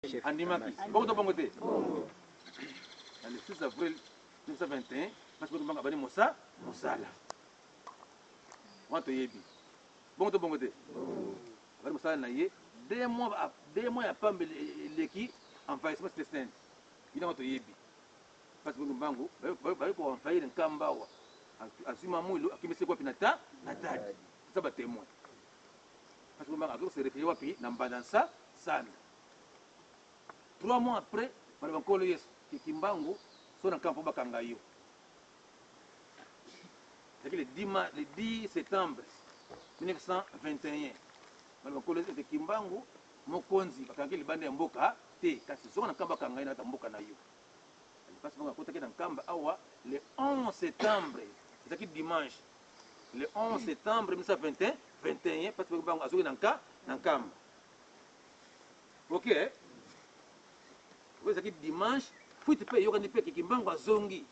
Andimaki. Bongo to bongo te? Na le 6 avril 1921, Pasi Boki Mbanga abandi mosa mosala. Wana toyebi. Bongo to bongo te? Abandi mosala na ye 2 mois ya pamba eleki envahissement Cité Sainte. Bino yango toyebi. Pasi Boki Mbangu baye ko envahir Nkamba awa. Azwi Mamwilu akimisi wapi na ta na Tadi. Toza ba témoin. Pasi Boki Mbangu akoki se réfugier wapi na Mbanda Nsa Sanda. 3 mois après, baloba Nkolo Yesu ke Kimbangu so na Nkamba mpo bakanga yo. Ezalaki le 10 septembre 1921. Baloba Nkolo Yesu ete Kimbangu mokonzi bakangaki libanda ya mboka te, kasi zonga na Nkamba bakanga ye na kati ya mboka na yo. Mpasi bango akotaki na Nkamba awa le 11 septembre, ezalaki dimanche, le 11 septembre 1921 21. Mpasi bango azoki na Nkamba. Ok, oyo ezalaki dimanche. Fuite mpe eyokani mpe ke Kimbangu azongi.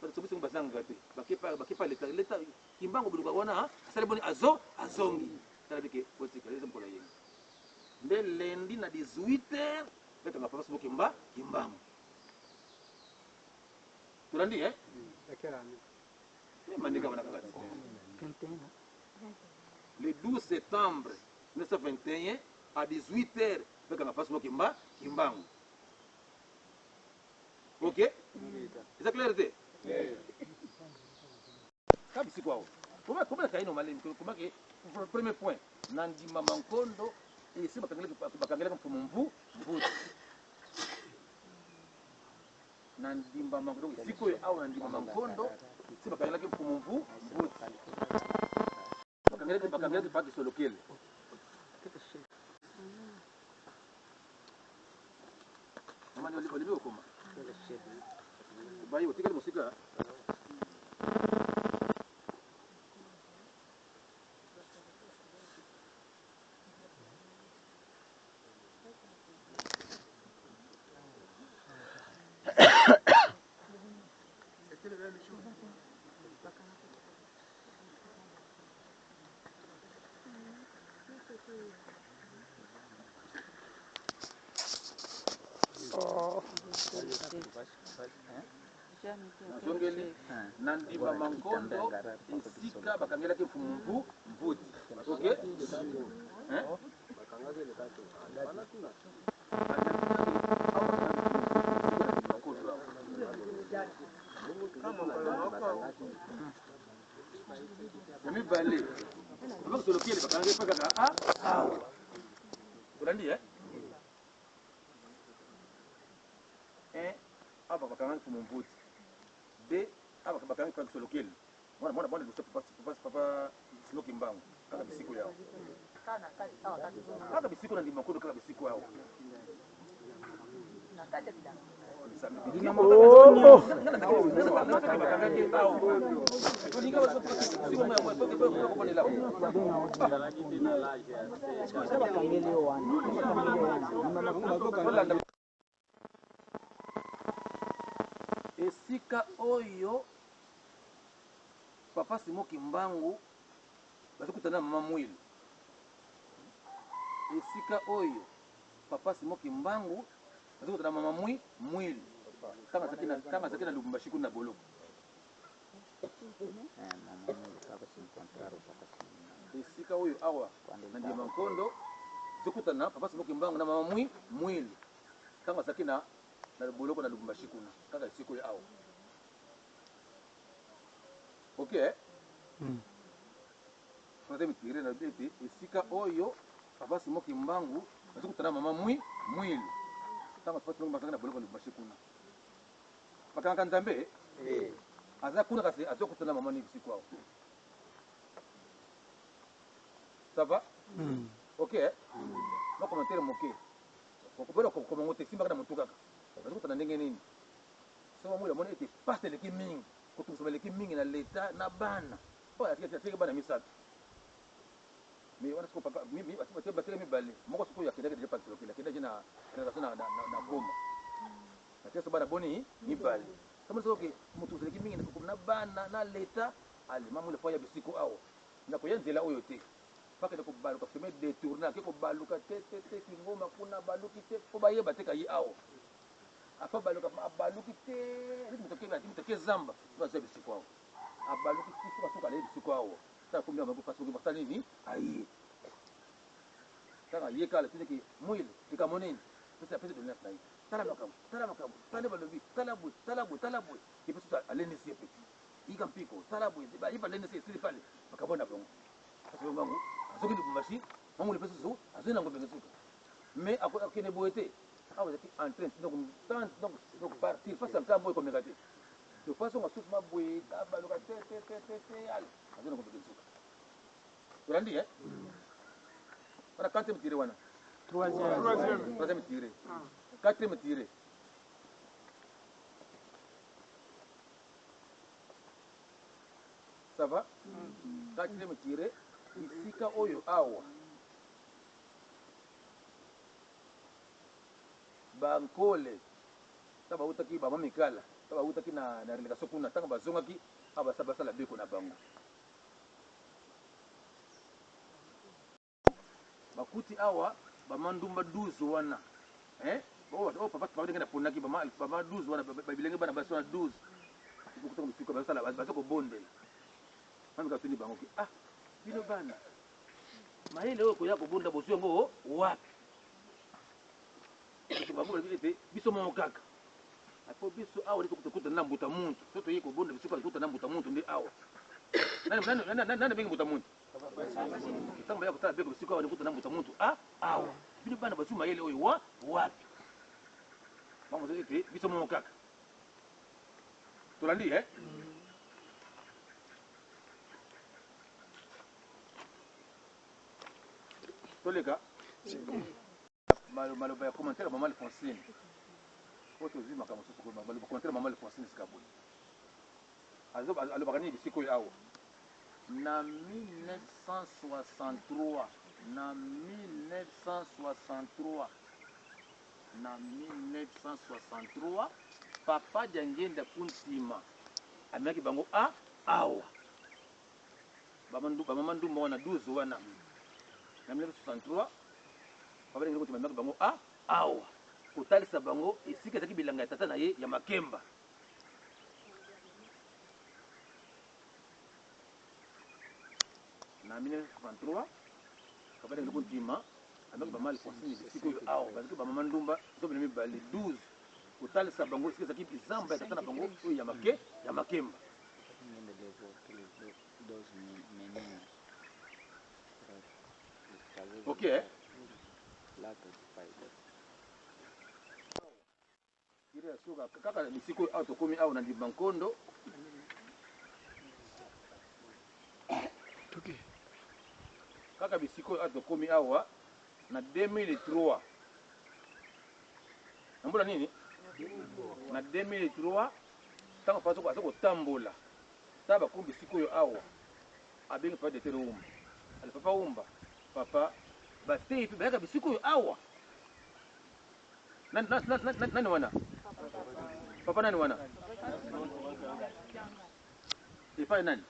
Bato biso bazangaka te, bakepa leta leta Kimbangu boluka wana asali boni azo azongi. Tala bike botika eza mokolo yenga nde lundi na 18 heures bekanga papa Simo Kimbangu. Tolandi eh mandeka wana kaka le 12 septembre 1921 à 18 heures bekanga papa Simo Kimbangu. Ok, eza clair te? Kabisiko awa koma kaino malemi komake. Premier point, na ndima mankondo esi bakangelaki mfumu mvu mvuti na ndimba mankondo. Donc sikoyo awa na ndimba mankondo esi bakangelaki mfumu mvu mvuti, bakangelaki paki Solokele. Mama, olingi okoma bayi otikali mosika. C'était le même jour. Nazongeli na ndima mankondo esika bakangelaki mfumu mvu mvuti. Ok. Hein? Ya mibale, basolokele bakangaki mpe kaka a awa. Olandi e un, awa bakangaki mfumu mvuti. Deux, awa bakangaki mpe solokele mwana mwana mwana liboso papa papa Simo Kimbangu. Kaka bisiko yawa, kaka bisiko na ndima nkondo, kaka bisiko awa. Bakangeli yo wana, bakangeli wana. Esika oyo papa Simo Kimbangu bazokutana na mama Mwilu, esika oyo papa Simo Kimbangu bazokutana na mama Mwilu ntango azalaki na Lubumbashi kuna na boloko. Esika oyo awa na ndima nkondo zokutana papa Simo Kimbangu na mama Mwilu ntango azalaki na boloko na Lubumbashi kuna, kaka esika oyo awa. Ok, troisième tiré na ete esika oyo papa Simo Kimbangu azokutana mama Mwilu ntango papa Simo Kimbangu azalaki na boloko na Lubumbashi kuna. Bakangaka Nzambe aza kuna, kasi azokutana mama ni bisiko awa. Ça va? Ok, na commentaire moke okobona komango te simbaka na motu kaka bazokutana ndenge nini. So bamoi bamoni ete pasi eleki mingi, kotungisama eleki mingi na leta na bana oyo atikaki bana misato. Mais wana sikoyo papa batika mibale, moko sikoyo akendaki deja patilokele, akendaki na relation na Goma. Atika so bana boni? Mibale. Somo soki moto ozalaki mingi na bana na leta alema mule fo ya bisiko awa na koya nzela oyo te. Bakende kobaluka chemin detourne, ake kobaluka te te te Kingoma kuna abaluki te mpo bayeba te kaye awa. Afa baluka abaluki te neti moto ake ati moto ake zamba mpo azwa bisiko awa. Abaluki ti suka suka alaye bisiko awa. Tala komi awa pasi basala nini aye. Tala aye kala tuni ke mwile likambo nini pesa pesa doléance na ye. Tala makambo tala makambo tala nde balobi tala boye tala boye tala boye ye pe susu alendisi ye pe yika mpiko tala boye ye pe alendisi esili pale makambo na bango. Kasi bango azoki Lubumbashi, Mangulu pe susu azoi na Ngombe Nsuka. Mais akende boye te. Awa ezalaki en train donc tant donc donc partir face à nkambo ekomeka te. De façon asusu ma boye abaluka te te te te te ale azoi na Ngombe Nsuka. Tolandi eh? Wana quatrième tiré wana. Troisième. Troisième tiré. Quatrième tiré. Ça va? Quatrième tiré, bisika oyo awa bankole ntango bautaki bama mikala ntango bautaki na, na relégation kuna ntango bazongaki awa basala beko na bango Bakuti awa ba ma ndumba 12 wana eh oyo oyo papa papa ndenge naponaki ba ma ba ma 12 wana ba bilenge bana basi wana 12 bokuta bisika bazosala baza kobondela mami katuni bango ke ah bino bana mayele oyo koya kobondela bozwi yango wapi bango balobi ete biso moko kaka po biso awa nde tokutana na mbuta muntu so toye kobondela biso kaka tokutana na mbuta muntu nde awa nani nani abengi mbuta muntu Ntango baya kotala beko bisika wana kuta na mbuta muntu a awa bino bana bazwi mayele oyo wa wapi bango bazo ete biso moko kaka tolandi eh? Toleka maloba ya commentaire ya mama Alphonsine oyo tozwi makambo mosusu maloba commentaire ya mama Alphonsine sika boye alobaka nini bisika oyo awa na 1963 na 1963 na 1963 papa Diangienda Kuntima amemaki bango a awa bamama ndumba wana 12 wana na 1963 papa Diangienda Kuntima amemaki bango a awa kotalisa bango esika ezalaki bilanga ya tata na ye ya makemba. Na 1963 papa Diangienda Kuntima amemaki bamama Alphonsine bisika oyo awa bazalaki bamama ndumba 12 12 kotalisa bango esika ezalaki zamba ya tata na bango oyo ya make ya makemba. Ok eh? Kaka bisika oyo awa tokomi awa na ndimba nkondo. Kaka bisika oyo awa tokomi awa na 2003 na mbula nini? Na 2003 ntango papa aza kotambola tala bakomi bisika oyo awa abengi papa Detere Wumba ale papa Wumba papa bateyi mpe bayaka bisika oyo awa nani, nani, nani, nani wana papa nani wana epai nani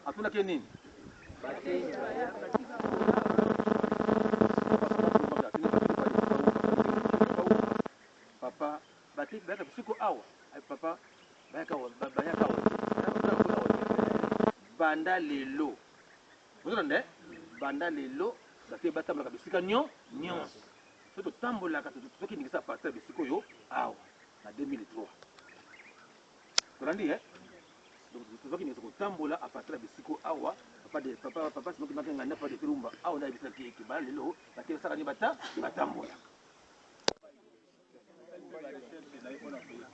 atunaki ye nini papa bateki bayaka bisiko awa papa bayaka bayaka awa banda lelo ozolanda banda lelo bato batambolaka bisika nyo nyonso so totambolaka tokendekisa partir ya bisika oyo awa na 2003 tolandi eh tozwaki ndenge kotambola a partir ya bisiko awa papa de papa papa simoki makenga nda papa de tulumba awa nda yebisaki eke bala lelo bato basala nini bata batambolaka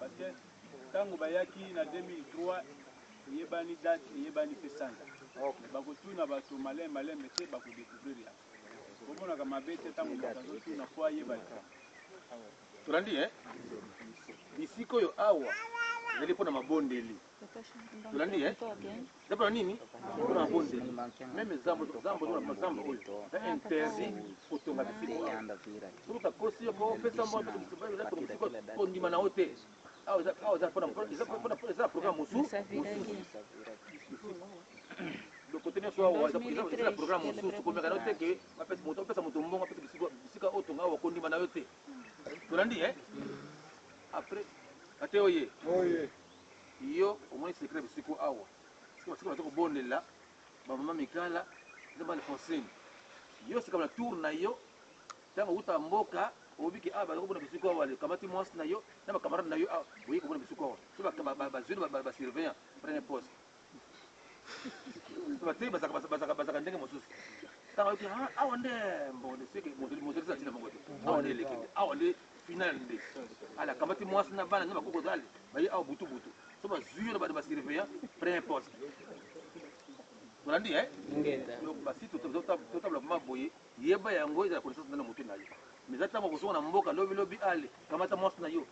parce que ntango bayaki na 2003 eyebani date eyebani mpe sanza bakotuna bato malembe malembe te bakodecouvrir yango bomonaka mabe te ntango moto azotuna po ayeba likambo Tolandi eh? Bisika oyo awa ezali mpo na mabondeli. Tolandi eh? Eza mpo na nini? Mpo na mabondeli. Meme zambo zambo zambo zambo oyo eza interdit kotonga bisika awa. Soki bakosi yo ko pesa mbongo pesa bisika bisika kondima na yo te. Awa eza awa eza mpo na eza mpo na eza programme mosusu mosusu. Donc côté nyonso awa eza na programme mosusu, komeka na yo te ke bapesa moto, apesa moto mbongo, apesa bisika oyo tonga awa, kondima na yo te. Tolandi eh? Après ate oye yo omoni secret bisiko awa, sika baza kobondela bamama Mikala eza Alphonsine. Yo sika na tour na yo, ntango outa mboka, oyebi ke awa baza kobona bisiko awa, kamati mwasi na yo na bacamarade na yo awa, oye kobona bisiko awa, so bazwi basurveillant, premier poste batei bazalaka ndenge mosusu. Ntango ayoki awa nde bon, seke mozalisi atina bango te, awa nde eleki nde, awa nde final nde. Ala akamati mwasi na bana nde bakoko ozali baye awa butu butu, so bazwi yo na bato basurveillant, premier poste. Tolandi eh? Basi totabla vraiment boye, yeba yango, ezala connaissance na motu na yo. Mais eza ntango kozonga na mboka lobi lobi, ale kamata mwasi na yo.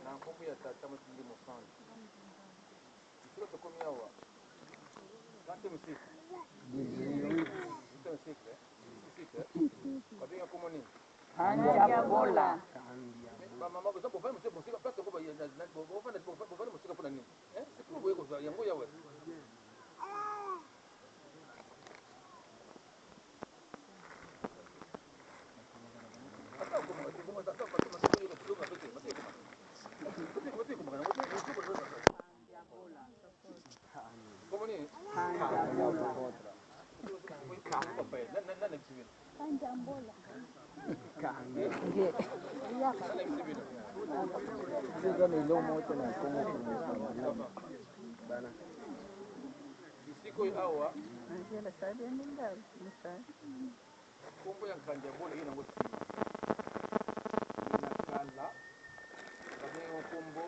Na nkombo ya Tata, Motindi, Mosantu. Esika tokomi awa, 20e siècle, 18e siècle, siècle, babenga kombo nini? Andiabola. Bamama boza bovandi mosika, place yango bovandi mosika mpona nini? Sikoyo boye kozwa yango yawe. Kombo nini? Nani biso bino? Nani biso bino? Eza na eloko moko te na Kongo malamu bana. Bisika oyo awa, nkombo ya Nkandi ya Bola ye nango nsima na kala babengi nkombo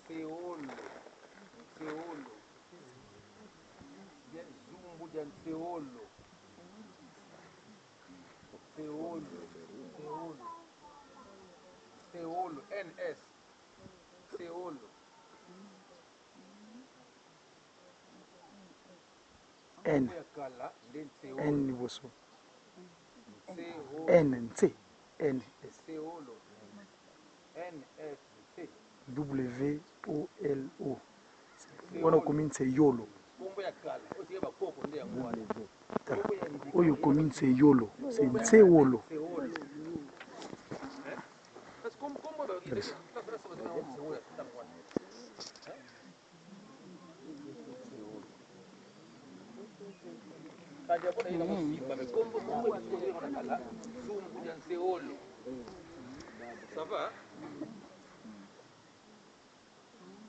Nseolo, Nseolo bien, Zumbu dia Nseolo, Nseolo, Nseolo, Nseolo, ns Nseolo. N. Nkombo ya kala nde Nseolo. N liboso. Nseolo. N Nse N S. Nseolo, N S C. W O L O, wana okomi Nse Yolo. Nkombo ya kala oyo tika bakoko nde yango wana. Tala. Nkombo ya ndika. Oyo okomi Nse Yolo, se Nse Wolo. Nseolo. Parce que kombo Nseolo ya ntango wana. Kadi abona ye nango nsima, mais kombo ya bisiko oyo na kala, Zumbu ya Nseolo. Ça va?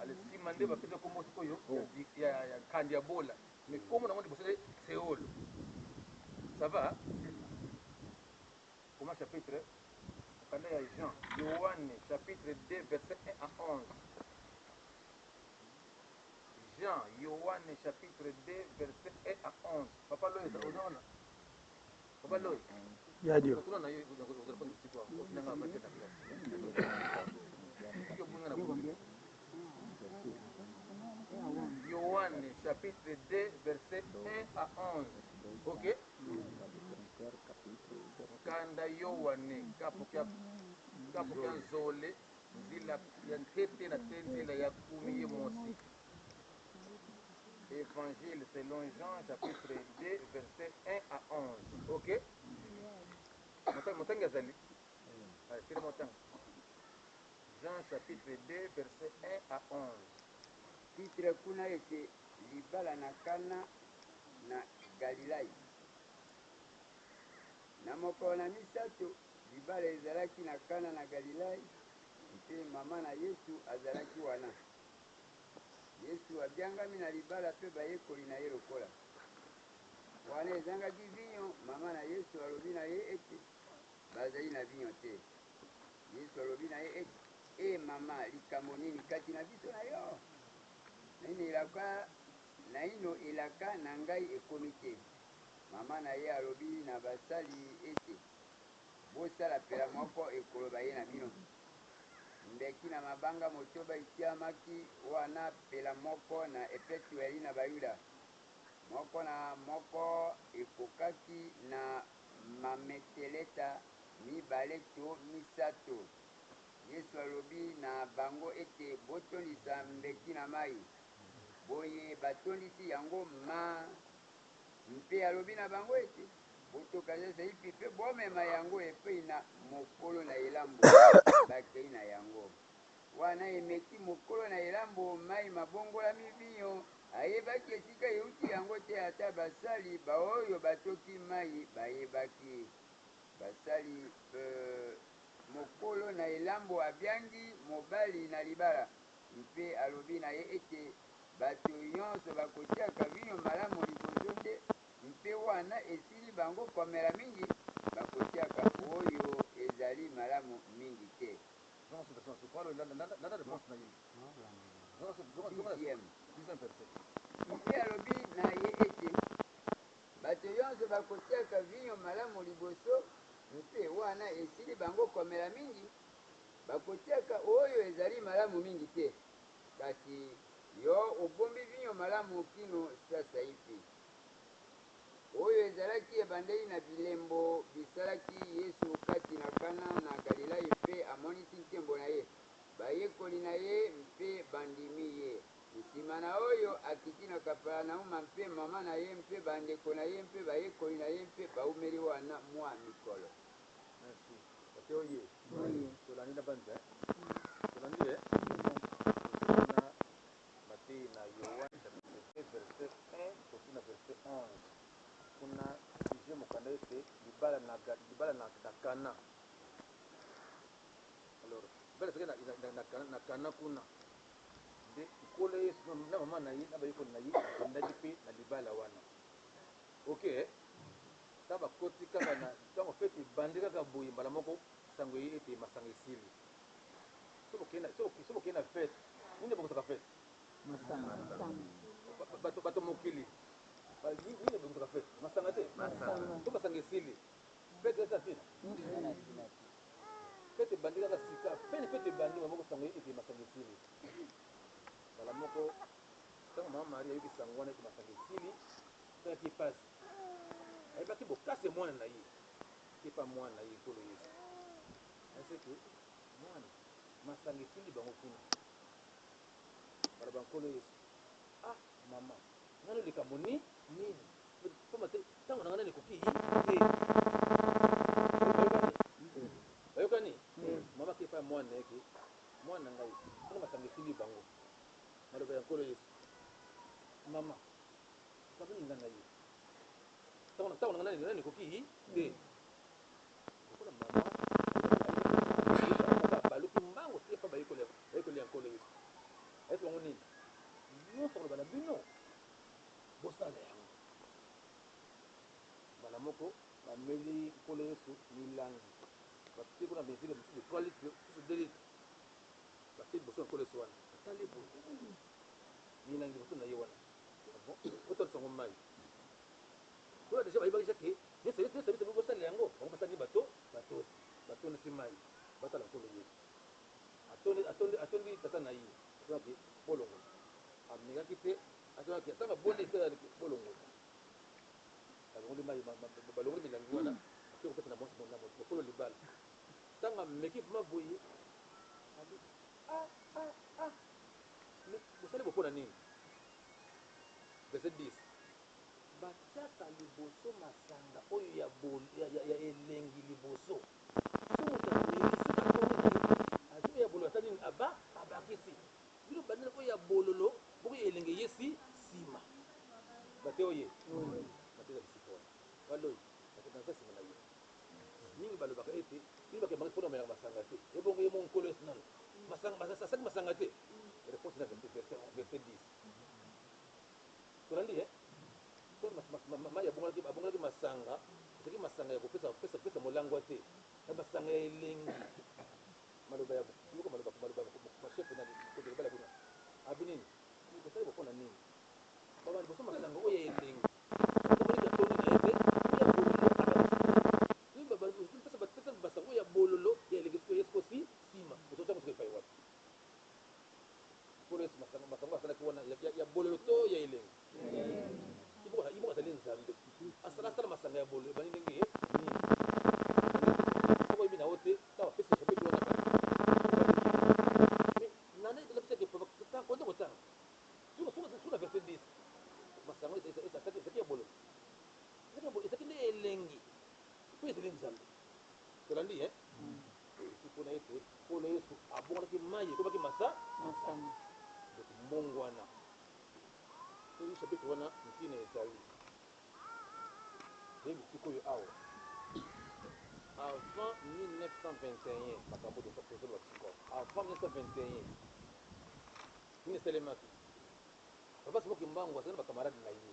Ale nsima nde bapesa kombo sikoyo ya Kandi ya Bola, mais kombo nango liboso nde Seolo. Ça va? Comment chapitre mokanda ya Jean, Yohane chapitre 2 verset 1 à 11. Jean, Yohane chapitre 2 verset 1 à 11. Papa Loy, oza wana? Papa Loy. Ya dio. Tuna na yo ozala mpo bisiko otinanga bate na classe. Soki obunga na butu. Yohane chapitre 2 verset 1 à 11. Ok? Nkanda Yohane kapo kya nzole nzila ya ntete na te nzila ya kumi ye mosi. Évangile selon Jean chapitre 2 verset 1 à 11. Ok? Motangi azali. Allez, tire motangi. Jean chapitre 2 verset 1 à 11. Titre kuna ete libala na Kana na Galilai. Na mokolo na misato, libala ezalaki na Kana na Galilai, mpe mama na Yesu azalaki wana. Yesu abiangami na libala mpe bayekoli na ye lokola. Wana ezangaki vinyo, mama na Yesu alobi na ye ete: "Bazali na vinyo te." Yesu alobi na ye ete: E mama, likambo nini kati na biso na yo? Naino elaka, naino elaka na ngai ekomi te. Mama na ye alobi na basali ete, Bosala pelamoko ekoloba ye na bino. Mbeki na mabanga motoba itiamaki wana pelamoko na epetweli na Bayuda. Moko na moko ekokaki na mameteleta mibale to misato. Yesu alobi na bango ete, Botondisa mbeki na mai. Boye batondisi yango ma. Mpe alobi na bango ete, Botoka sasaipi mpe bomema yango epai na mokolo na elambo. Bakei na yango. Wana emeki mokolo na elambo mai mabongolami vinyo, ayebaki esika euti yango te, ata basali baoyo batoki mai bayebaki. Basali euh, mokolo na elambo abiangi mobali na libala mpe alobi na ye ete, Bato nyonso bakotiaka vinyo malamu liboso nde, mpe wana esili bango komela mingi, bakotiaka oyo ezali malamu mingi te. Dixième. Mpe alobi na ye ete, Bato yonso bakotiaka vinyo malamu liboso, mpe wana esili bango komela mingi, bakotiaka oyo ezali malamu mingi te. Kasi yo obombi vinyo malamu kino sasaipi. Oyo ezalaki ebandeli na bilembo bisalaki Yesu kati na Kana na Galilai mpe amonisi nkembo na ye, bayekoli na ye mpe bandimi ye. Nsima na oyo, akiti na Kapernauma mpe mama na ye mpe bandeko na ye mpe bayekoli na ye mpe baumeli wana mwa mikolo. Merci. Bato oye. Tolandi na banza. Tolandi eh. Na Mateyi na Yoane chapitre 2 verset 1 koti na verset 11. Kuna sujet mokanda ete libala na libala na, na Kana. Alors, libala ezalaki na, na, na, na Kana kuna. Nde Nkolo Yesu na mama na ye na bayekoli na ye bakendaki mpe na libala wana. Ok, eh? Ntango bakoti kaka na ntango feti ebandi kaka boye mbala moko sango eye ete masanga esili. Soki bokei na fete, nini ebongisaka fete? Bato bato mokili nini ebongisaka fete? Masanga te. So masanga esili, fete eza ntina. Fete ebandi kaka sika, pene fete ebandi mbala moko sango ete masanga esili. Mbala moko ntango mama Marie ayoki sango wana ete masanga esili, esalaki ye mpasi. Ayebaki bokasi ya mwana na ye, kepa mwana na ye Nkolo Yesu. Ayebisaki Mwana, masanga esili bango kuna. Baloba Nkolo Yesu, ah mama, nga no likambo ni nini? Pamba te tango na nga nani ekoki te. Bayokani? Bayokani? Mama ake epai ya mwana na ye ke, mwana na ngai, kuna masanga esili bango. Maloba ya Nkolo Yesu, mama, likambo nini nga na yo? Tango na nga nani ekoki te. Lokola mama abaluki mbango te epa bayekoli ya Nkolo Yesu, ayebisi bango nini? Nyonso akoloba na bino, bosala yango. Mbala moko bameli Nkolo Yesu milangi, batie kuna mesure mosusu 3 litre, mosusu 2 litre, batie liboso ya Nkolo Yesu wana, atali boye milangi liboso na ye wana, otalisa yango mai. Kuna deja bayebaki deja ke Yesu Yesu Yesu biso bosalela yango, bango basali bato batosi, batondisi mai, batala Nkolo Yesu atondi atondi atondi tata na ye atonaki bolongola, amekaki te atonaki ntango abondi esalaki bolongola, balongoli mai, balongoli milangi wana, ake kopesa na mwasi na mokolo libala. Ntango ameki vraimen boye, abi ah ah ah, bosali bopona nini? Verset 10. Batiaka liboso masanga oyo ya, ya, ya, ya elengi liboso. So moto ameli, soki atondi na ye, azwi oyo ya bololo asali nini? Aba, abakisi. Bino bandela oyo ya bololo, boko ya elengi eye si nsima. Bate oye. Bate eza bisika wana. Baloi, bate naza nsima na yo. Mingi balobaka ete bino bakembaka mpona komelaka masanga te. Ebongo ye moko Nkolo Yesu nano. Masanga, asali masanga te. Réponse na verset, verset, verset 10. Tolandi eh? So mai abongolaki abongolaki masanga, ezalaki masanga ya kopesa pesa pesa molangwa te, na masanga ya elengi. Maloba ya yoka maloba maloba na kote libala kuna. Abi nini? Kosali bopona nini? Baba liboso masanga oyo ya elengi. Omoni katoni na ye te, ya bololo abakisi. Pesa masanga oyo ya bololo ya elengi sikoyo ye sikoyo si nsima. Ototango sikoyo epai wapi? Nkolo Yesu masanga masanga asalaki wana ya bololo to ya elengi? Ye moko azali Nzambe. Asala asala masanga ya bololo ebandi ndenge nini? Soki oyebi na yo te, ntango apesi chapitre wana bandi. Mais nana elakisi ke konde kotanga. Soki na verset 10 masanga ezalaki ya bololo. Ezalaki nde elengi. Mpo ezali Nzambe. Tolandi hein? Mpona ete Nkolo Yesu abongolaki mai ekomaki masa Masanga. Donc mbongwana. Soki chapitre wana ntina ezali. Toyebi sikoyo awa. Avant 1921, makambo tozoloba sikoyo. Avant 1921, nini esalemaki? Papa Simon Kimbangu azali na ba camarade na ye.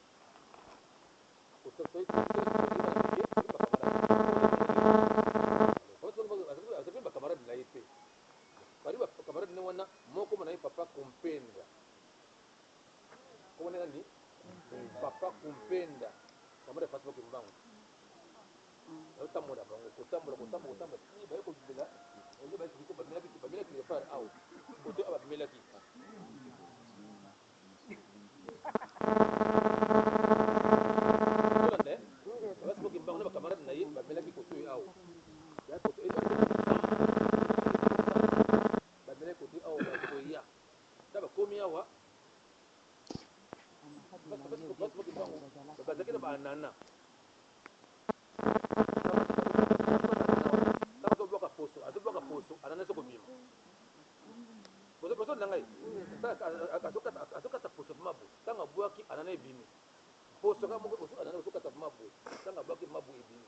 Azali ba camarade na ye te. Bali ba camarade ne wana moko na ye Papa Kumpenda. Komona nani? Papa Kumpenda. Camarade Papa Simon Kimbangu. Bazotambola bango kotambola kotambola kotambola ti baye kobimela oyo baye bamelaki bamelaki quelque part awa kote awa bamelaki. Ozolanda eh? Papa Simon Kimbangu na ba camarade na ye bamelaki kote oyo awa. Ya kote bamelaki kote awa bakoya. Ta bakomi awa Papa Simon Kimbangu bazalaki na ba anana. Ntango azobwaka poso, azobwaka poso, anana eza kobima. Poso na ngai azokata poso mabu. Ntango abwaki, anana ebimi. Poso kaka moko anana ozokata mabu. Ntango abwaki mabu, ebimi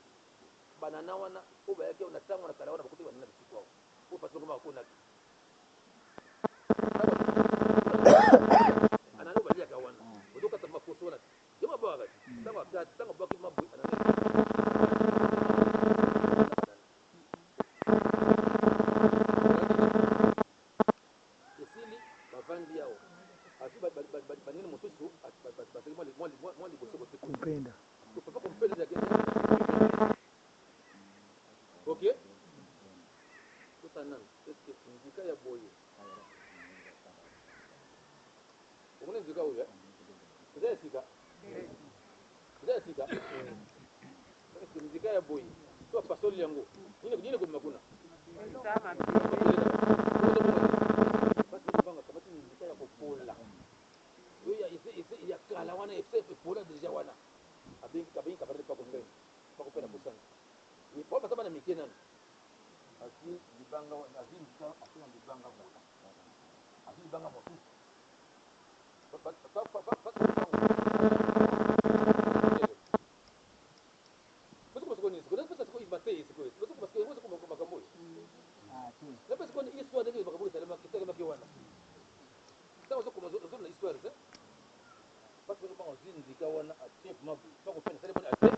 banana wana oyo bayaki na ntango na kala wana, bakuti banana bisiko awa oyo pasi bakoma bakonaki anana oyo baliaka wana. Ozokata maposo wana, yo mabwakaka ti ntango akati, ntango abwaki mabu, anana. Esili, bavandi awa, azwi banini mosusu bazali mwa liboso kote. Kumpenda. Papa Kumpenda ezalaki. Ok, totala nanu, est-ce nzika ya boye omoni nzika oyo eza ya sika, eza ya sika? Est-ce nzika ya boye so apasoli yango, nini nini kobima kuna? Basi kamati nzika ya kopola oyo ya kala wana, epola déjà wana. Abengi abengi camarade Pakompene. Pakompene apusani po baza bana mike nanu. Azwi libanga, azwi nzika, atie na libanga boye, azwi libanga mosusu. Makambo oyo napesi koni histoire ndenge makambo oyo esalemaki wana. Ntango ozokoma ozona histoire te, parce que bango azwi nzika wana, atie vraiment boye, Pakopene asali boni, atie,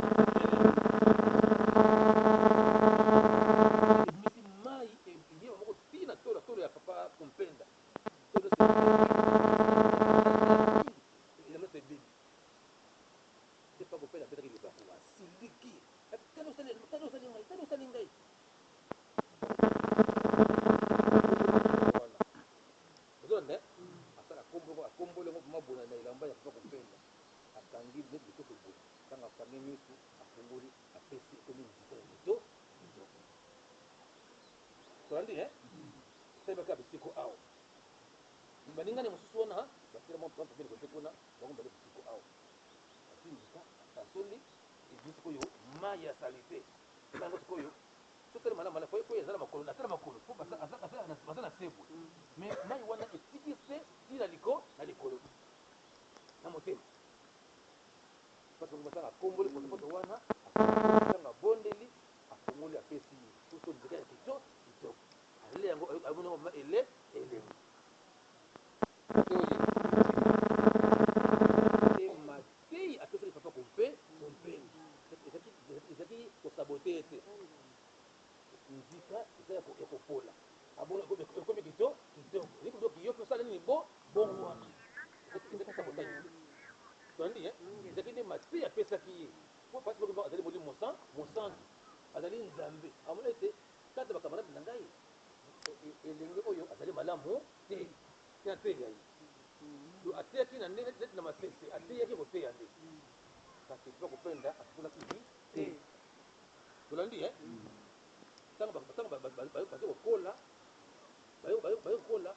ebimisi mai eyeba moko ntina tolo tolo ya Papa Kompenda, tolo elamba nyonso ebebi te. Pakopenda abetaki libaku, asiliki: "Tala osali ngai, tala osali ngai wana." Ozolanda, asala akomboli yango vraiment boye na elamba ya Papa Kompenda, akangi neti likoso boye. Ntango akangi misu, afungoli, apesi, ekomi nzika ya kitoko kitoko. Tolandi esalemaka bisiko awa. Baningani mosusu wana basila mwa pembeni kote kuna, bango bale bisiko awa, azwi nzika, asoli, ebimi sikoyo mai ya saleté. Yango sikoyo totala malamu malamu po eza na makolo, ata na makolo po baza na se boye, mais mai wana etiki se ti na liko na likolo na motema, parce que basala akomboli potopoto wana. Ntango abondeli, afungoli, apesi ye soso nzika ya kitoko kitoko, ale yango, amoni yango vraiment ele elengi oye matei apesaki Papa Kompe Kompeni ezalaki kosaboter ete nzika eza ya kopola. Ekomi kitoko kitoko. Ezali yo mpe osala nini bo bongwana. Ezalaki sabotage te. Tolandi hein? Ezalaki nde mateya apesaki ye. Mpo pasi moko azali molimo mosantu. Azali Nzambe. Amoni ete kati na ba camarades na ngai elenge oyo azali malamu te. Te ateya ye. Donc ateyaki na ndenge neti na masese, ateyaki koteya nde. Kasi papa Kupenda asosolaki te. Tolandi hein? Tango bazo kokola, baye kokola,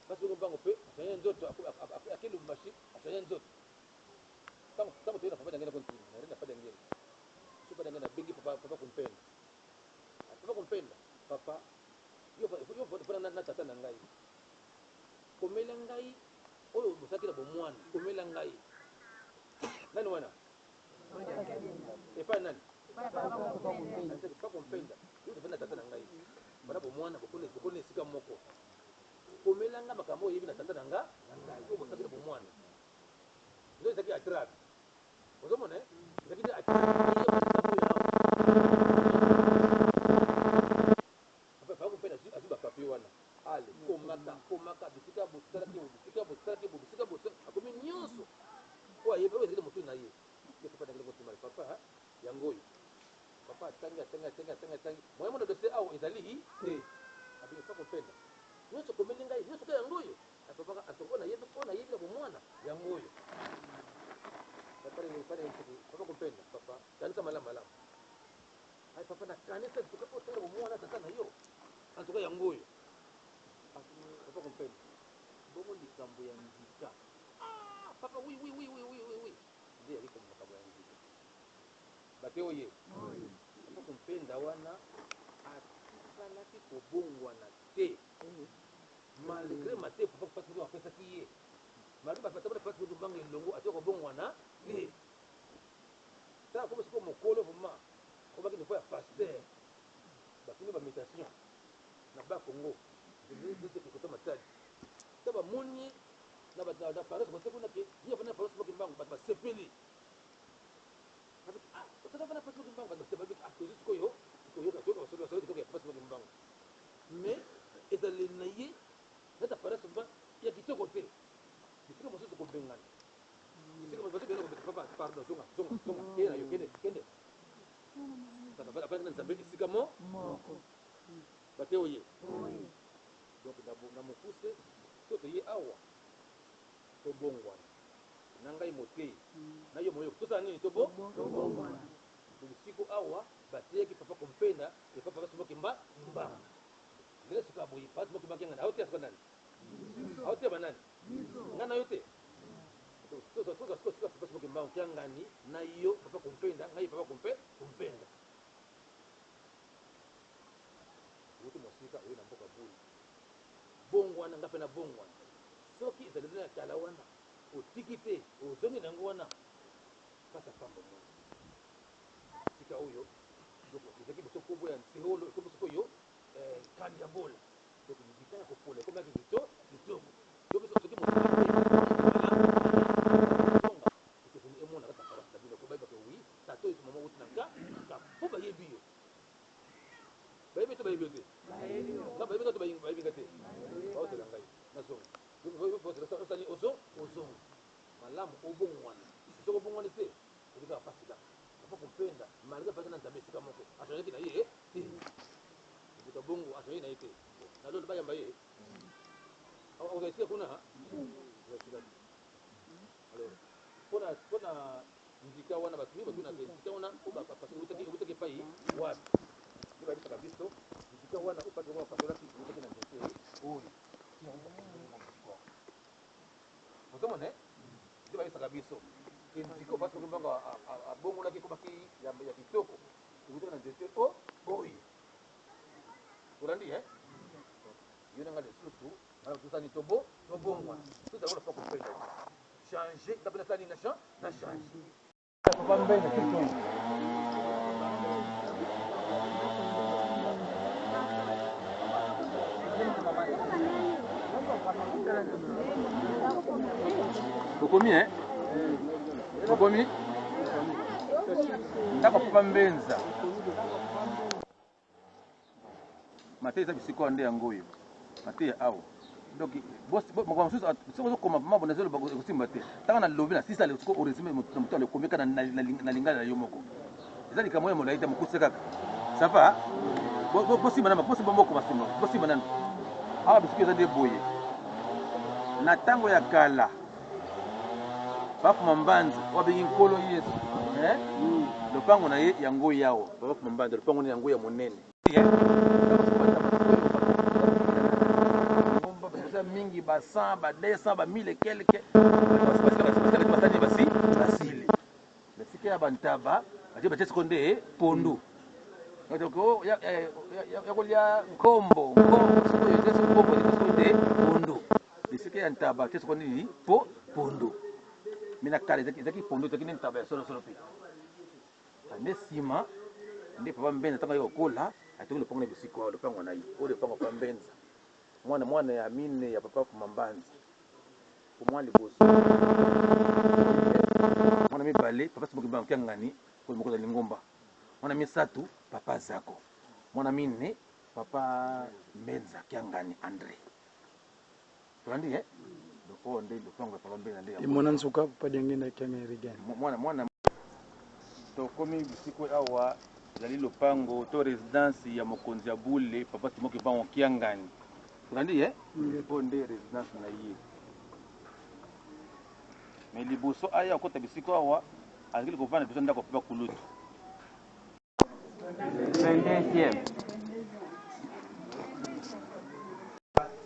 basi bongo mbango mpe achange nzoto, ake Lubumbashi, achange nzoto. Tango toye na papa Diangienda ko ntina, na papa Diangienda. So papa Diangienda abengi papa Kumpenda. Papa Kumpenda, papa, yo fana na tata na ngai. Komela ngai oyo bosalaki na bomwana, komela ngai. Nani wana? Epai nani? Papa Kumpenda, yo fana na tata na ngai. Bana bomwana bokoli na esika moko. Komela ngai makambo oyo oyebi na tata na nga na ngai oyo bosalaki na bomwana. Nde ezalaki atrape. Ozomona eh? Ezalaki nde atrape. Eyeba likambo oyo awa. Papa Papa Kumpenda azwi ba papier wana. Ale komaka komaka bisika bosalaki bo bisika bosalaki bo bisika bosalaki akomi nyonso oyo ayebi oyo ezalaki na motu na ye. Ye papa ndenge kotima papa yango oyo. Papa atangi atangi atangi atangi atangi moyen mona dossier awa ezali te. Abi papa Kumpenda nyonso okomeli ngai nyonso ka yango oyo. Papa oyo nayebi oyo nayebi na bomwana yango oyo. Papa papa Kumpenda papa kanisa malamu malamu. Ay papa na kanisa en tout cas otala bomwana tata na yo. En tout cas yango oyo. Papa Kumpenda bongo likambo ya nzika. Ah papa oui oui oui oui oui oui oui. Nde yali comme makambo ya nzika. Bate oye. Papa Kumpenda wana atikalaki kobongwana te. Malgré mateya papa pasi moto apesaki ye. Malgré bato batambola pasi moto mbanga elongo atika kobongwana te. Tala komi sikoyo mokolo vraiment akomaki niveau ya pasteur. Batuni ba mutation na bas Congo. Kota Matadi. Ta bamoni ye na ba na paroisse kote kuna ke ye afandi na paroisse moko Kimbangu bato basepeli. Ah, otaka fana paroisse moko Kimbangu bato basepeli. Ah, tozwi sikoyo toyoka toyoka basolo basolo kitoko ya paroisse moko Kimbangu. Mais ezaleli na ye neti paroisse mba ya kitoko te. Bisika mosusu kobengana. Bisika mosusu bazobengana kobengana papa pardon zonga zonga zonga kende na yo kende kende. Afandi na Nzambe esika mo moko. Bate oye. Donc na mokuse so toye awa tobongwana na ngai moteyi na yo moyoki tosala nini tobo tobongwana. Donc siko awa bateyaki papa Kumpenda et papa Simon Kimba Kimbangu. Ndenge sikoyo boye papa Simon Kimbangu ngana aoteya sikoyo nani? Aoteya banani? Nga na yo te. Toza toza sikoyo sikoyo papa Simon Kimbangu kiangani na yo papa Kumpenda ngai papa Kumpenda. Wuti mosika oye na mboka bule. Bongwana nga pe na bongwana. Soki ezaleli ya kala wana otiki te ozongi na yango wana pasi ya pamba omoni. Sika oyo donc ezalaki boso kombo ya Nseholo ekomi sikoyo Kandiabola. Donc ndika ya kopola ekomaki kitoko kitoko. Yo biso soki moto zonga ekeseni emona kaka paroisse na bino po bayeba ke oui tata oyo mama wuti na ka ka po bayebi yo. Bayebi to bayebi yo te? Nga bayebi nga to bayebi nga te? Baozela ngai nazonga. Osali ozo ozonga malamu obongwana. Soki obongwani te obi kaka pasi kaka. Papa Kumpenda malgré apalaki na Nzambe esika moko achangeaki na ye te. Moto ya bongo achangeaki na ye te. Na lolo bayamba ye. Oza esika kuna? Oza esika te. Alors pona pona nzika wana bato mingi batunaka nzika wana oyo bapasoli ewutaki epai wapi? Nde bayebisaka biso nzika wana oyo pasi bapasolaki ewutaki na nzete oyo. Ozomona nde bayebisaka biso ke nzika oyo pasi mbango abongolaki ekomaki ya kitoko ewutaki na nzete oyo. Olandi eh? Yo na nga lisusu tosani tobo tobongwana tozala wana papa Kumpenda changer nga pe nasali na na changer. Papa Mbenda Kitoyi. Bokomi eh? Bokomi? Ndako Papa Mbenza. Mateya eza bisika wana nde yango oyo. Mateya awa. Donc makambo mosusu soki ozokoma mabo nazoloba ekosimba te. Ntango nalobi na sisa siko oresume na moto alokomi kaka na lingala na yo moko. Eza likambo ya molai te, mokuse kaka. Ça va? Bosimba nanu, bosimba moko basimba. Bosimba nanu. Awa bisika eza nde boye. Na ntango ya kala Bafuma Mbanza oyo abengi Nkolo Yesu, eh? Lopango na ye yango yawa. Bafuma Mbanza lopango na yango ya monene. Baza mingi ba 100 ba 200 ba 1000 et quelque basali basi basili esika ya bantaba batie batie siko nde pondu ya kolia nkombo nkombo sikoyo ete siko nkombo ete siko nde pondu esika ya ntaba tie siko nini po pondu me na kala ezalaki pondu ezalaki nde ntaba ya solosolo mpe Nde nsima nde papa Mbenza ntango aye kokola atongi lopango na bisika oyo lopango na ye oyo lopango papa Mbenza mwana mwana ya mine ya papa Fuma Mbanza po mwana liboso mwana mibale papa Simoki Mbangu Kiangani oyo mokonzi ya lingomba mwana misato papa Zako mwana mine papa Mbenza Kiangani Andre tolandi eh donc oyo nde lopango ya papa Mbenza nde yango Mwana nsuka papa Diangenda Kiangani Regan. Mwana mwana tokomi bisiko awa ezali lopango to residence ya mokonzi ya bule papa Simon Kimbangu Kiangani tolandi eh oyo nde residence na ye mais liboso aya kokota bisiko awa azali kovanda liboso ndako ya papa kulutu 22e.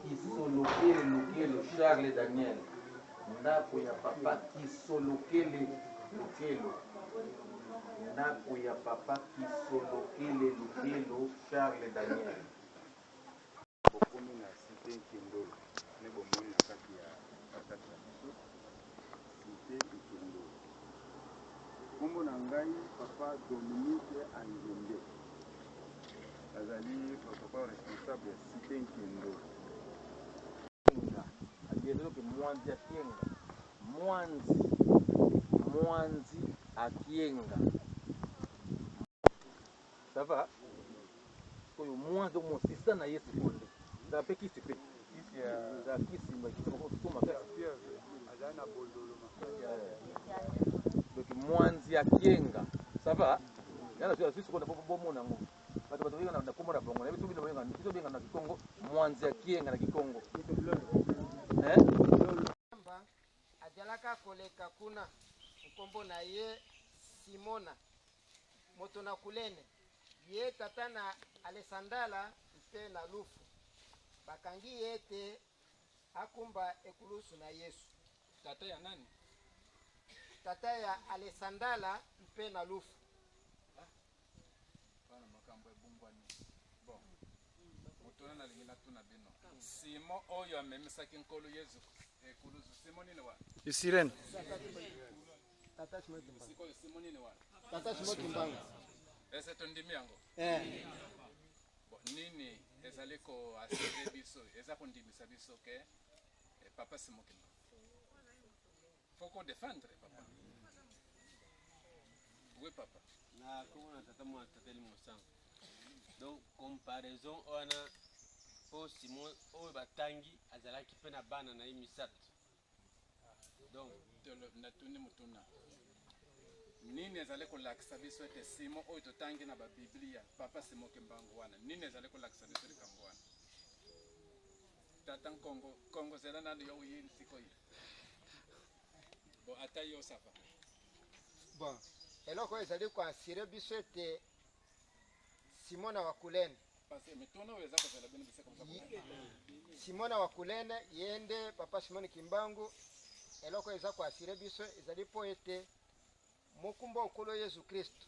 Kisolokele Lukelo Charles Daniel, ndako ya papa Kisolokele Lukelo, ndako ya papa Kisolokele Lukelo Charles Daniel. Bokomi na cite Nkendolo nde bomoni na kati ya karatasi na biso cite Nkendolo. Kombo na ngai papa Dominique Angembe, nazali papa responsable ya cite Nkendolo. Kienga, abielelo ke mwanzi akienga, mwanzi, mwanzi akienga. Ça va? Oyo mwanzi donc mosisa na ye sikoyo nde ezala mpe kisi mpe ezala kisi kisi moko kitoko makasi donc mwanzi akienga. Ça va? Yana azwi sikoyo na bomona yango bato bato babenga na kombo na bango na biso bino babenga biso benga na kikongo mwanzi akienga na kikongo eh Ajalaka koleka kuna, nkombo na ye Simona, moto na Kulene, ye tata na Alesandala mpe na Lufu. Bakangi ye ete akumba ekulusu na Yesu. Tata ya nani? Tata ya Alesandala mpe na Lufu. Bana makambo ebongwani. Bon. Motuna nalingi natuna bino. Simon oyo amemisaki Nkolo Yesu ekulusu, Simon nini wana? Sirene. Tata Simon Kimbangu. Sikoyo Simon nini wana? Tata Simon Kimbangu. Ese tondimi yango? Eh. Bon, nini ezali ko assurer biso, eza kondimisa biso ke eh, papa Simon Kimbangu. Faut qu'on défendre papa. Oui papa. Na kombo na tata mwana tata elimo sango. Donc comparaison wana po Simon oyo batangi azalaki pe na bana na ye misato. Donc natuni motuna nini ezali kolakisa biso ete Simon oyo totangi na babiblia papa Simon Kimbangu wana nini ezali kolakisa biso likambo wana? Tata Nkongo, Kongo zela nanu yo oyini sikoyo. Bon ata yo ça va. Bon, eloko oyo ezali ko assurer biso ete Simona wa Kulene Simona wa Kulene ye nde papa Simon Kimbangu. Eloko oyo eza ko assurer biso ezali mpo ete mokumba Nkolo Yesu Kristo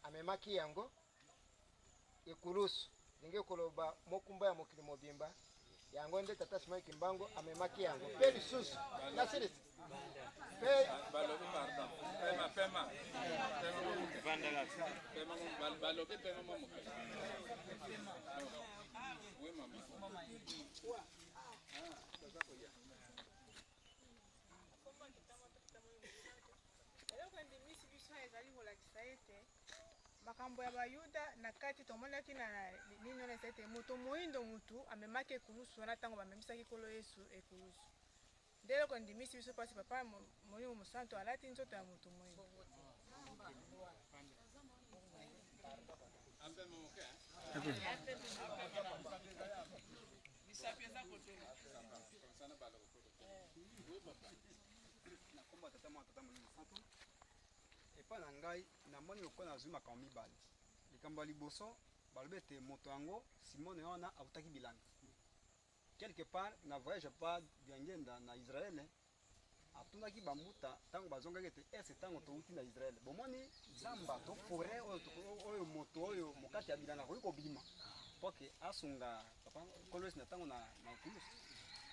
amemaki yango ekulusu, elingi koloba mokumba ya mokili mobimba, yango nde tata Simon Kimbangu amemaki yango. Mpe lisusu nasilisi mpe balobi pardon pema pema pema pema balobi pema mwa moke. Oui mama. Eloko endimisi biso ezali kolakisa ete Makambo ya Bayuda na kati tomonaki na nini wana ezali ete moto moindo mutu amemaki ekulusu wana ntango bamemisaki Nkolo Yesu ekulusu. Nde eloko endimisi biso mpasi Papa Molimo Mosantu alati nzoto ya moto moindo. Na kombo ya Tata, Mwana, Tata Molimo Mosantu. Epai na ngai, namoni lokola nazwi makambo mibale. Likambo ya liboso, balobi ete moto yango, Simone wana, awutaki bilanga. Quelque part, na voyage ya Papa Diangienda na Israël, atunaki ba mbuta tango bazongaki ete est-ce tango towuti na Israël, bomoni zamba to foret oyo, oyo moto oyo mokati ya bilanga akoki kobima mpo ke asunga Papa Nkolo Yesu na tango na, na ekulusu.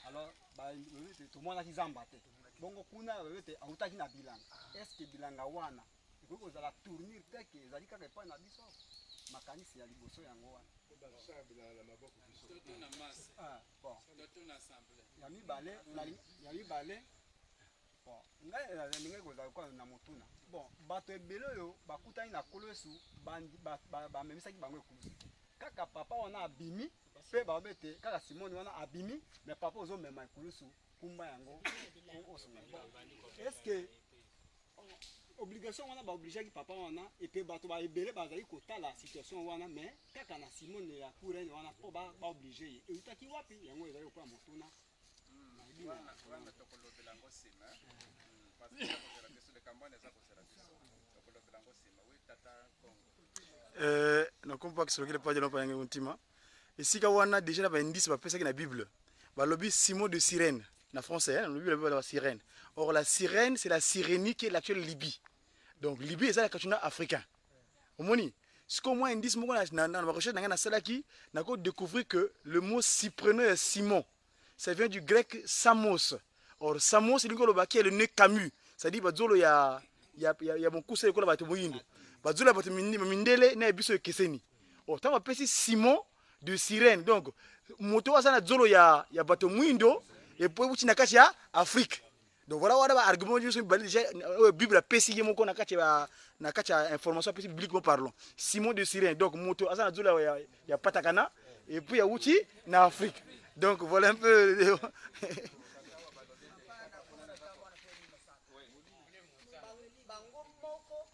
Alors, balobi ete tomonaki zamba te. Bongo kuna balobi ete awutaki na bilanga. Est ce que bilanga wana ekoki kozala tournure te ke ezali kaka epai na biso awa? Makanisi ya liboso yango wana. Ah, bon. Ya mibale, ya mibale, bon, ngai nalingaki kozala lokola na motuna. Bon, bato ebele oyo bakutani na Nkolo Yesu bamemisaki bango ekulusu te. Kaka papa wana abimi pe balobi ete kaka Simoni wana abimi, mais papa ozomema ekulusu kumba yango osunga. Est ce que obligation wana ba obligeaki papa wana epe bato ba ebele bazali kotala situation wana mais kaka na Simone ya Kurene wana mpo ba ba oblige ye eutaki wapi yango ezali lokola motuna nayebi na wana tokolobela yango nsima parce que eza kozela biso likambo wana eza kozela biso tokolobela yango nsima wi tata Kongo. Euh, nakompa kisolokele paja lopa yange ntima esika wana deja na baindice bapesaki na bible balobi Simon de Cyrène na français hein, lobi balobi ba Cyrène. Or la Cyrène c'est la Cyrénie qui est l'actuelle Libye. Donc Libye eza la continent africain. Omoni sikoyo mwa indice moko na, na, na, na recherche na ngai nasalaki nako découvrir que le mot cypreno ya Simon ça vient du grec Samos. Or Samos elingi koloba qui est le nez Camus, c'est-à-dire bazolo ya ya, ya, ya mokuse lokola bato moyindo, bazolo ya bato mindele na ya biso ekeseni. Or ntango bapesi Simon de Cyrène, donc moto oyo aza na zolo ya, ya bato mwindo epo euti na kati ya Afrique. Donc voilà wana ba argument nyonso mibale déjà oyo Bible apesi ye moko na kati ya na kati ya information apesi bibliquement parlant. Simon de Cyrène, donc moto aza na zolo ya, ya patakana et puis awuti na Afrique. Donc voilà un peu bango moko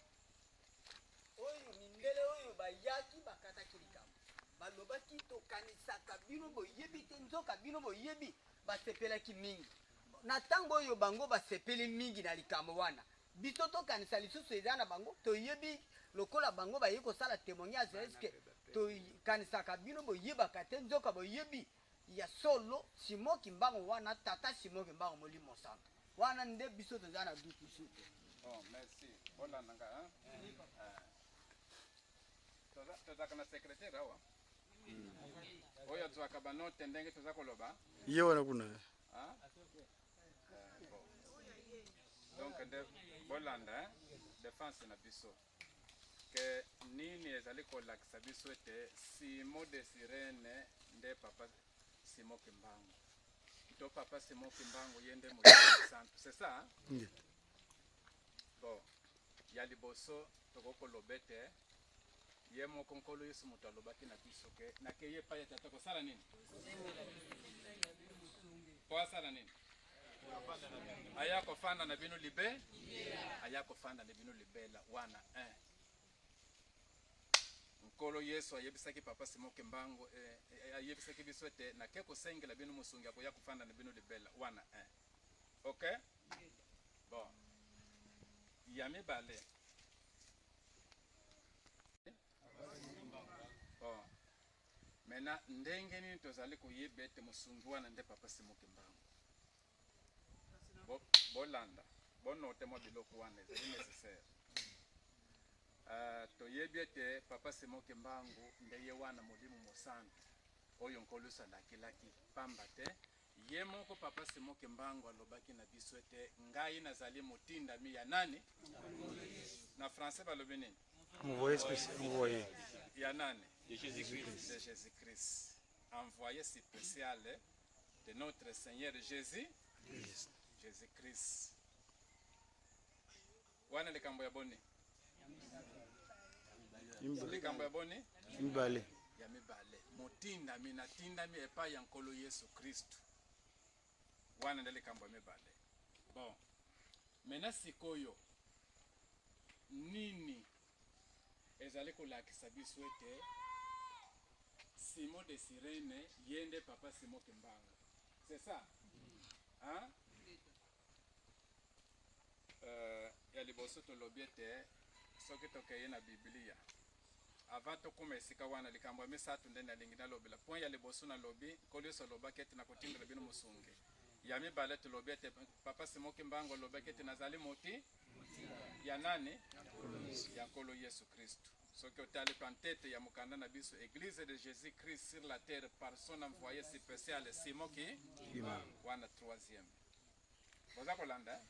oyo mindele oyo bayaki bakataki likambo balobaki tokanisaka bino boyebi te nzoka bino boyebi basepelaki mingi na ntango oyo bango basepeli mingi na likambo wana biso tokanisa lisusu eza na bango toyebi lokola bango baye kosala témoignage eske tokanisaka bino boyebaka te nzoka boyebi ya solo Simon Kimbangu wana tata Simon Kimbangu molimo santo wana nde biso toza na doute lisusu te. Bon, merci. Bolanda nga, hein? Eh. Tozalaka na secrétaire awa. Oyo azwaka ba note ndenge toza koloba. Ye wana kuna. Hein? Eh, bon. Donc nde bolanda, hein? Défense na biso. Que nini ezali kolakisa biso ete Simon de Cyrène nde papa Simon Kimbangu to papa Simon Kimbangu ye nde Molimo Mosantu, c'est ça hein? Nde. Bon, ya liboso tokoki koloba ete ye moko Nkolo Yesu moto alobaki na biso ke nakei epai ya Tata kosala nini? Po asala nini? Aya kofanda na bino libe, aya kofanda na bino libela. Wana 1. Nkolo Yesu ayebisaki papa Simon Kimbangu, eh, eh, ayebisaki biso ete nake kosengela bino mosungi akoya kofanda na bino libela. Wana 1. Ok? Bon. Ya mibale. Bon. Maintenant, ndenge nini tozali koyeba ete mosungi wana nde papa Simon Kimbangu? Bo, bolanda, bonote mwa biloko wana ezali necessaire. Uh, toyebi ete papa Simon Kimbangu nde ye wana Molimo Mosantu oyo Nkolo Yesu alakelaki, pamba te ye moko papa Simon Kimbangu alobaki na biso ete ngai nazali motindami ya nani? Na français balobi nini? Envoyé spécial, envoyé. Ya nani? De Jésus-Christ. De Jésus-Christ. Envoyé spécial de notre Seigneur Jésus. Christ. Jésus-Christ. Wana likambo ya boni? Likambo ya boni? Mibale. Ya mibale. Motindami, natindami epai ya Nkolo Yesu Kristu. Wana nde likambo ya mibale. Bon. Maintenant sikoyo nini ezali kolakisa biso ete Simon de Cyrène ye nde papa Simon Kimbangu? C'est ça? Hein? Euh, ya liboso tolobi ete soki tokei na Biblia avant tokoma esika wana, likambo ya misato nde nalingi nalobela. Point ya liboso nalobi, Nkolo Yesu alobaki ete nakotindela bino mosungi. Ya mibale tolobi ete papa Simon Kimbangu alobaki ete nazali moti ya nani? Ya Nkolo Yesu Kristu. Soki otali pantete ya mokanda na biso, Eglise de Jésus Christ sur la terre par son envoyé spécial Simon ki wana troisième. Boza kolanda?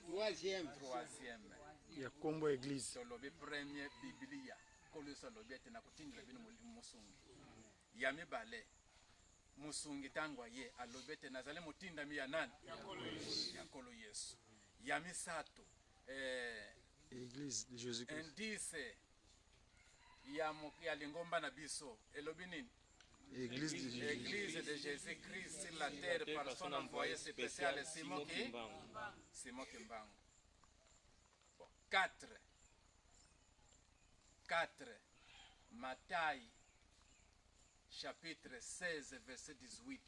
Troisième. Troisième. Ya kombo église. Tolobi premier Biblia. Nkolo Yesu alobi ete nakotindela bino mosungi. Ya mibale, mosungi ntango aye alobi ete nazali motindami ya nani? Ya Nkolo Yesu. Ya misato, Église de Jésus-Christ. Indice ya lingomba na biso elobi nini? Église de Jésus. Église de Jésus-Christ sur la terre par son envoyé spécial Simon Kimbangu. Simon Kimbangu. Bon, 4. 4. Matthieu chapitre 16 verset 18.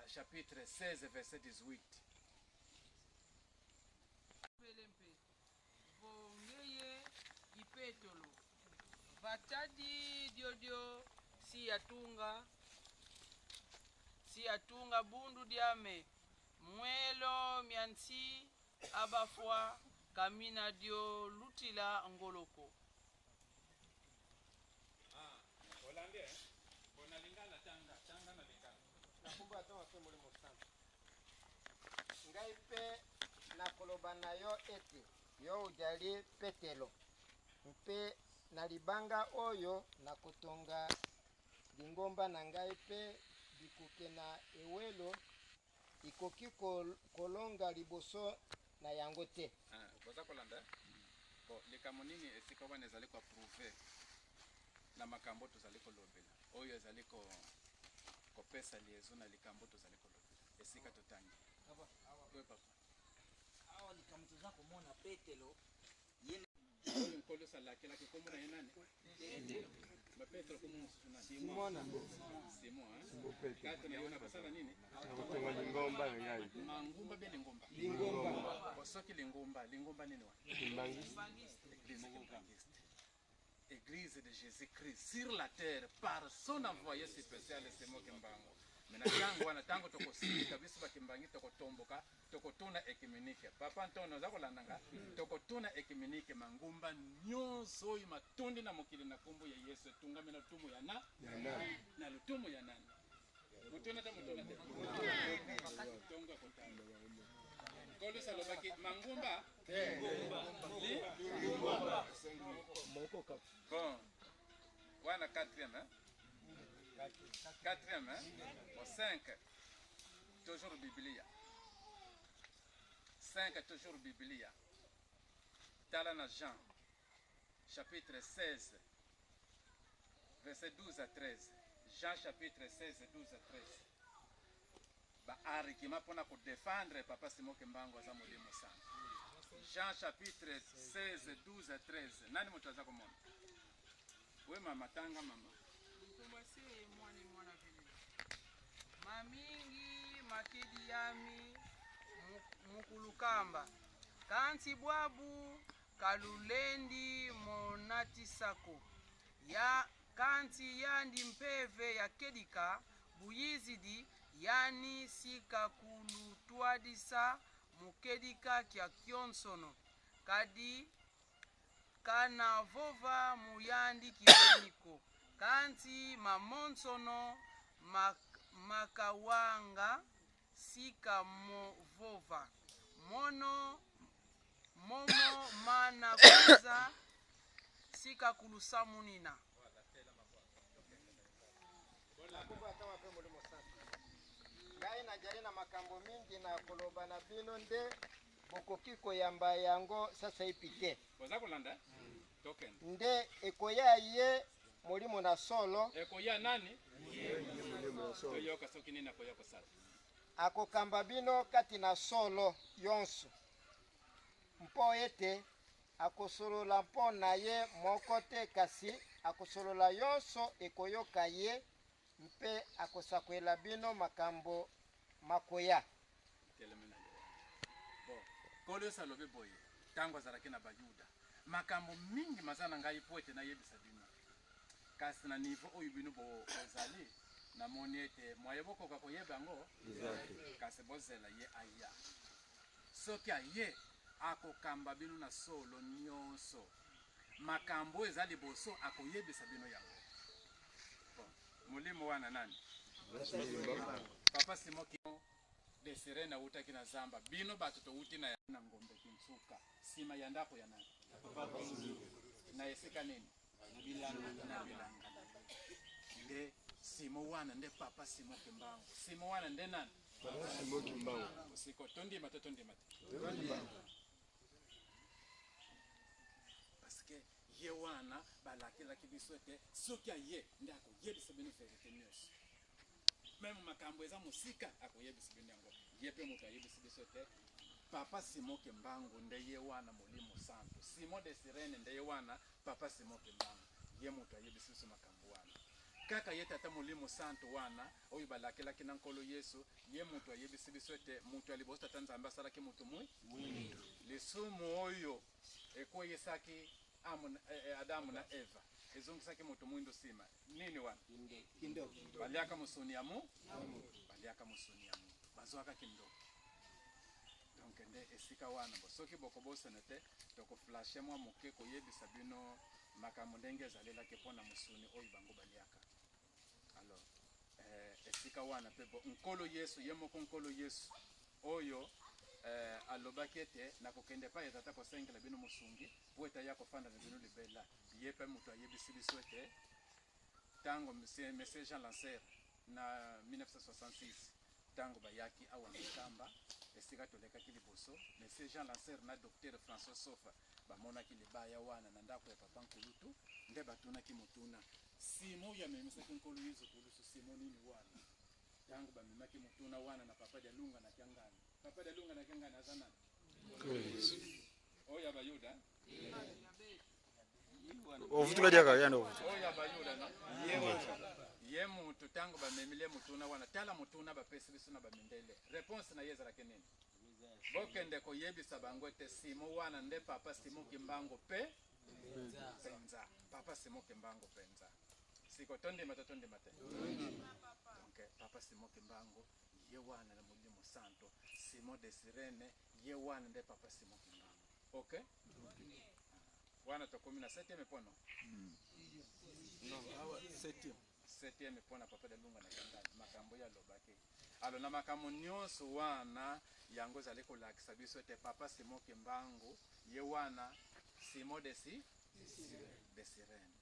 Chapitre 16 verset 18. Vongeye ipetolo vatadi diodio siyatunga siyatunga bundu diame mwelo miansi abafwa kamina dio lutila ngoloko. Olandi, eh? Bona lingala, tanga, tanga na lingala. Nakombo ata mpe Molimo Santu. Ngai mpe nakoloba na yo ete yo ojali Petelo, mpe na libanga oyo nakotonga lingomba na ngai, mpe bikuke na ewelo ikoki kolonga liboso na yango te. Ah, boza kolanda? Bon, likambo nini esika wana ezali koapprouver na makambo tozali kolobela, oyo ezali kopesa liaison na likambo tozali kolobela esika totangi? Oui, papa. Awa likambo toza komona, Petelo ye Oyo Nkolo Yesu alakelaki, kombo na ye nani? Ma Petro kombo mosusu nani? Simona. Simon, hein? Kati na yo nakosala nini? Nakotonga lingomba na ngai. Mangumba be lingomba? Lingomba. Bon, soki lingomba, lingomba nini wana? Kimbangiste. Église kimbangiste. Église de Jésus-Christ sur la terre par son envoyé spécial Simon Kimbangu. Mais na ntango wana, ntango tokosilika biso bakimbangi, tokotomboka, tokotuna œcuménique. Papa Ntono, oza kolanda nga? Tokotuna œcuménique, mangumba nyonso oyo matondi na mokili na nkombo ya Yesu etungami na lotumu ya na na lotumu ya nani? Motuna te, motuna te, tongo ekotanga. Nkolo Yesu alobaki mangumba li. Bon, wana quatrième, hein? Quatrième, hein? Bon, cinq, toujours Biblia. Cinq, toujours Biblia. Tala na Jean chapitre 16 verset 12 à 13. Jean chapitre 16, 12 à 13. Baargument mpona kodéfendre papa Simon Kimbangu aza molimo santo. Jean chapitre 16, 12 à 13. Nani moto aza komona? We mama, tanga mama. Lukumbasi mwana mwana velelo mamingi makedi yami mukulukamba kanti bwabu kalulendi monatisako ya kanti yandi mpeve ya kedika buyizidi yani sikakulutwadisa mukedika kya kyonsono kadi kanavova muyandi kibaniko kanti mamonsono makawanga sikamovova mono momo mana kuza sikakulusamunina. Nakombo ata mpe Molimo Santu. Ngai najali na makambo mingi na koloba na bino nde Bokoki koyamba yango sasaipi te. Boza kolanda? Tokende. Nde ekoya ye Molimo na solo. Ekoya nani? Toyoka soki nini akoya kosala. Akokamba bino kati na solo yonso, mpo ete akosolola mpo na ye moko te, kasi akosolola yonso ekoyoka ye, mpe akosakwela bino makambo makoya. Teleme na yo. Bon, Nkolo Yesu alobi boye ntango azalaki na Bayuda, makambo mingi maza na ngai mpo ete nayebisa bino, kasi na niveau oyo bino bozali, namoni ete mwaye bokoka koyeba yango, kasi bozela ye aya. Soki aye, akokamba bino na solo nyonso. Makambo oyo eza liboso akoyebisa bino yango. Bon, molimo wana nani? Papa Simon Kimbangu de Sirene awutaki na zamba. Bino bato towuti na na Ngombe Kinsuka, sima ya ndako ya nani? Na esika nini? Na bilanga. Nde Simon wana nde Papa Simon Kimbangu. Simon wana nde nani? Papa Simon Kimbangu. Siko tondima to tondima te? Tondima. Parce que ye wana balakelaki biso ete soki aye nde akoyebisa bino verite nyonso. Meme makambo eza mosika akoyebisa bino yango. Ye mpe moto ayebisi biso ete Papa Simon Kimbangu nde ye wana Molimo Santu. Simon de Sirene nde ye wana Papa Simon Kimbangu. Ye moto ayebisi biso makambo wana. Kaka ye Tata Molimo Santu wana oyo balakelaki na Nkolo Yesu, ye moto ayebisi biso ete moto ya liboso Tata Nzambe asalaki moto mwindu. Lisumu oyo ekweyisaki Adamu na Eva ezongisaki moto mwindu sima. Nini wana? Kindoki. Baliaka mosuni ya mu? Baliaka mosuni ya mutu. Bazwaka kindoki. Donc nde esika wana bo soki bokobosana te, toko flasher mwa moke koyebisa bino makambo ndenge ezalelaki mpo na mosuni oyo bango baliaka. Alors, eh, esika wana mpe bo Nkolo Yesu ye moko, Nkolo Yesu oyo eh, alobaki ete nakokende epai ya Tata kosengela bino mosungi mpo ete aya kofanda na bino libela. Ye mpe moto ayebisi biso ete ntango Monsieur Jean Lancer na 1966 ntango bayaki awa na Nkamba, esika tolekaki liboso, Monsieur Jean Lancer na Docteur François Sofa bamonaki libaya wana na ndako ya papa Nkulutu, nde batunaki motuna, Simo oyo amemisaki Nkolo Yesu kulusu, Simo nini wana? Ntango bamemaki motuna wana na Papa Dialunga na Kiangani, Papa Dialunga na Kiangani aza nani? Oyo ya Bayuda? Ovutuka diaka yanda ovutuka. Oyo ya Bayuda no? Ye mutu ntango bamemile motuna wana, tala motuna bapesi biso na bamindele, reponse na ye ezalaki nini? Bokende koyebisa bango ete Simo wana nde Papa Simo Kimbangu pe penza. Papa Simo Kimbangu penza. Siko tondima to tondima te? Donc Papa Simo Kimbangu ye wana na Molimo Santo, Simon de Sirene ye wana nde Papa Simo Kimbangu. Ok? Wana tokomi na 7e point non? Non, awa 7e. 7e point na Papa Delunga na Kangani makambo ye alobaki. Alors na makambo nyonso wana yango ezali kolakisa biso ete Papa Simon Kimbangu ye wana Simon de si de Sirene.